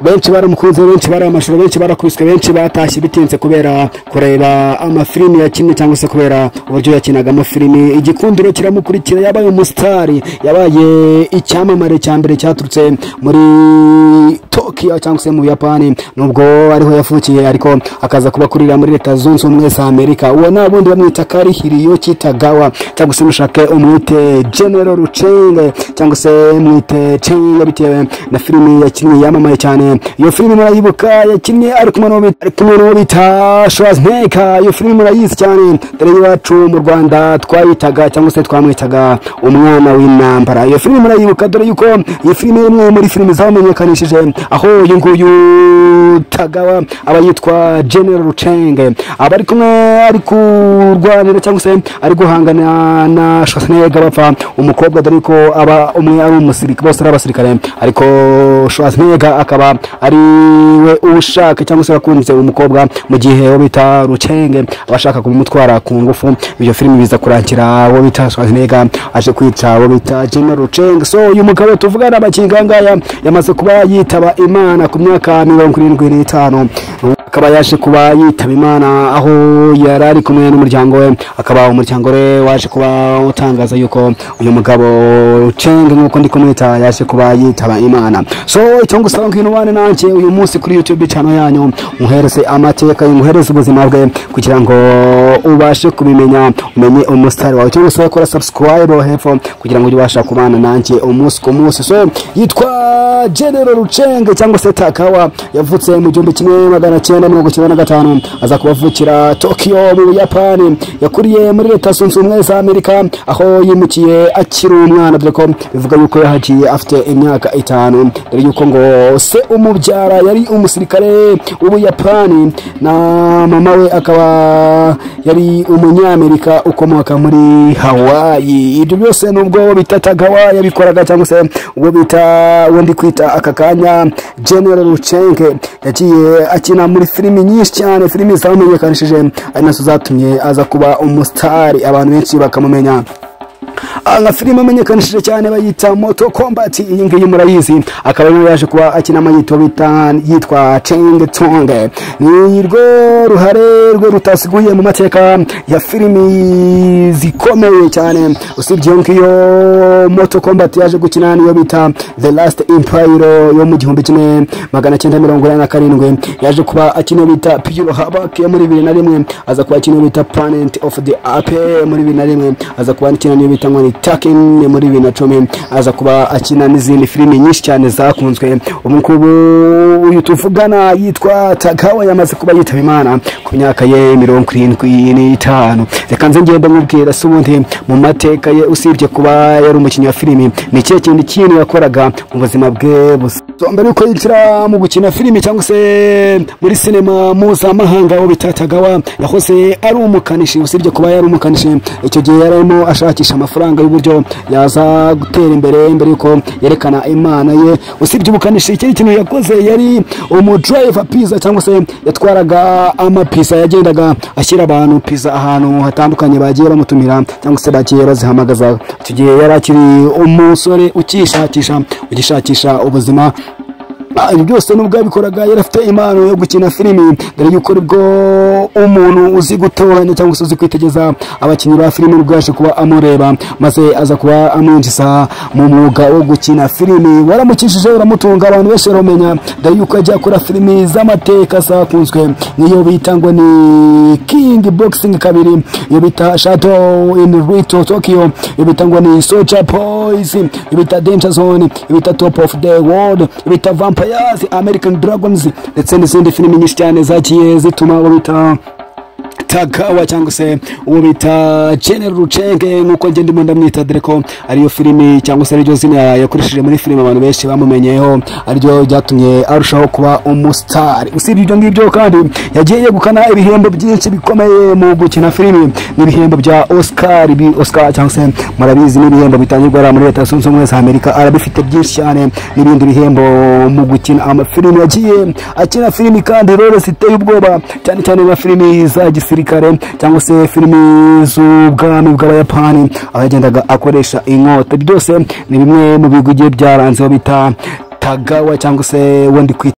Benshi baramukunze, benshi baramashuro, benshi barakubiswe, benshi batashye bitinze kubera kureba amafilimi yakinnye cyangwa se kubera uburyo yakinagamo filimi. Igikundiro kiramukurikira, yabaye umusitari, yabaye icyamamare cya mbere cyaturutse muri Tokyo cyangwa se mu Buyapani, nubwo ariho yavukiye ariko akaza kuba kurira muri Leta Zunze Ubumwe za Amerika. Uwo nta bundi bamwita Kari Hiroyuki Tagawa, cyangwa se mushake umwite General Cheng, cyangwa se mwite Cheng bitewe na filimi yakinnye yamamaye cyane. Iyo filimi murayibuka, yakinnye ari kumwe n'uwo bita Schwarzenegger. Iyo filimi murayizi cyane, dore iwacu mu Rwanda twayitaga cyangwa se twamwitaga Umwana w'Intambara. Iyo filimi murayibuka, dore yuko iyi filimi imwe muri filimi zamenyekanishije, aho uyu nguyu Tagawa aba yitwa General Cheng, aba ari kumwe, ari kurwanira cyangwa se ari guhangana na Schwarzenegger bapfa umukobwa, dore ko aba umwe ari umusirikare, bose ari abasirikare, ariko Schwarzenegger akaba ari we ushaka cyangwa se wakunze umukobwa, mu gihe uwo bita Rucheng aba ashaka kumutwara ku ngufu. Iyo filimi biza kurangira uwo bita Schwarzenegger aje kwica uwo bita General Cheng. So uyu mugabo tuvugana amakinga ngaya yamaze kuba yitaba Imana ku myaka 75, akaba yaje kuba yitaba Imana aho yari ari kumwe n'umuryango we, akaba umuryango we waje kuba utangaza yuko uyu mugabo Cheng, nk'uko ndi kumwita, yaje kuba yitaba Imana. So icyo ngusaba, ngwino ubane nanjye uyu munsi kuri YouTube channel yanyu, muhereze amateka, muhereze ubuzima bwe kugira ngo ubashe kubimenya, umenye umusitari wawe. Icyo ngusaba, kora subscribe hepfo kugira ngo ujye ubasha kubana nanjye umunsi ku munsi. So yitwa General Cheng cyangwa se Tagawa, yavutse mu 1995, aza kubavukira Tokyo mu Buyapani. Yakuriye muri Leta Zunze Ubumwe za Amerika, aho yimukiye akiri umwana, dore ko bivuga yuko yahagiye afite imyaka 5, dore yuko ngo se umubyara yari umusirikare w'Ubuyapani na mama we akaba yari umunyamerika ukomoka muri Hawaii. Ibyo byose nubwo bita Tagawa yabikoraga, cyangwa se uwo bita, uwo ndi kwita aka kanya General Cheng, yagiye akina muri filimi nyinshi cyane, filimi zamenyekanishije ari nazo zatumye aza kuba umusitari, abantu benshi bakamumenya. Nka filime amenyekanishije cyane bayita Mortal Kombat, iyi ngiyi murayizi, akaba ariyo yaje kuba akinamo yitwa bita yitwa Cheng Tong. Ni rwo ruhare rwe rutasiguye mu mateka ya filimi zikomeye cyane. Usibye iyo ngiyo Mortal Kombat, yaje gukina niyo bita The Last Empire yo mu 1987, yaje kuba akina bita Pearl Harbor yo muri 2001, aza kuba akina bita Planet of the Apes muri 2001, aza kuba akina niyo bita ngo ni Taken muri 2010, aza kuba akina n'izindi filimi nyinshi cyane zakunzwe. Ubu ngubu uyu tuvugana yitwa Tagawa yamaze kuba yitaba Imana ku myaka ye 75. Reka nze ngende mubwira se ubundi mu mateka ye, usibye kuba yari umukinnyi wa filimi, ni ikihe kindi kintu yakoraga mu buzima bwe busa mbere yuko yinjira mu gukina filimi cyangwa se muri sinema mpuzamahanga? Aho bita Tagawa yahoze ari umukanishi. Usibye kuba yari umukanishi, icyo gihe yari arimo ashakisha amafaranga y'uburyo yaza gutera imbere mbere yuko yerekana imana ye. Usibye ubukanishi, ikindi kintu yakoze yari umudriver pizza, cyangwa se yatwaraga amapizza, yagendaga ashyira abantu pizza ahantu hatandukanye bagiye bamutumira cyangwa se bagiye bazihamagaza. Icyo gihe yari akiri umusore ukishakisha, ugishakisha ubuzima. Ibi byose nubwo yabikoraga, yari afite impano yo gukina filimi, dore yuko nibwo umuntu uzi gutoranya cyangwa se uzi kwitegeza abakinnyi ba filimi nibwo yaje kuba amureba, maze aza kuba amwinjiza mu mwuga wo gukina filimi. Waramukishije, uramutunga, abantu benshi baramenya, dore yuko yagiye akora filimi z'amateka zakunzwe, nk'iyo bita ngo ni King Boxing 2, iyo bita Shadow in Little Tokyo, iyo bita ngo ni Soldier Boys, iyo bita Danger Zone, iyo bita Top of the World, iyo bita Vampires, American Dragons, ndetse n'izindi filimi nyinshi cyane zagiye zituma abo bita Tagawa cyangwa se uwo bita General Cheng, nk'uko njye ndimo ndamwita, dore ko ariyo filimi cyangwa se ariryo zina yakoresheje muri filimi abantu benshi bamumenyeho, ariryo ryatumye arushaho kuba umusitari. Usibye ibyo ngibyo kandi, yagiye yegukana ibihembo byinshi bikomeye mu gukina filimi, n'ibihembo bya Oscar, ibi Oscar cyangwa se murabizi n'ibihembo bitangirwa muri Leta Zunze Ubumwe za Amerika, arabifite byinshi cyane, n'ibindi bihembo mu gukina amafilimi. Yagiye akina filimi kandi rero ziteye ubwoba cyane cyane nka filimi za gisirikare cyangwa se filimi z'ubwami bw'Abayapani, aho yagendaga akoresha inkota. Byose ni bimwe mu bigwi byaranze bita Tagawa cyangwa se wundi kwita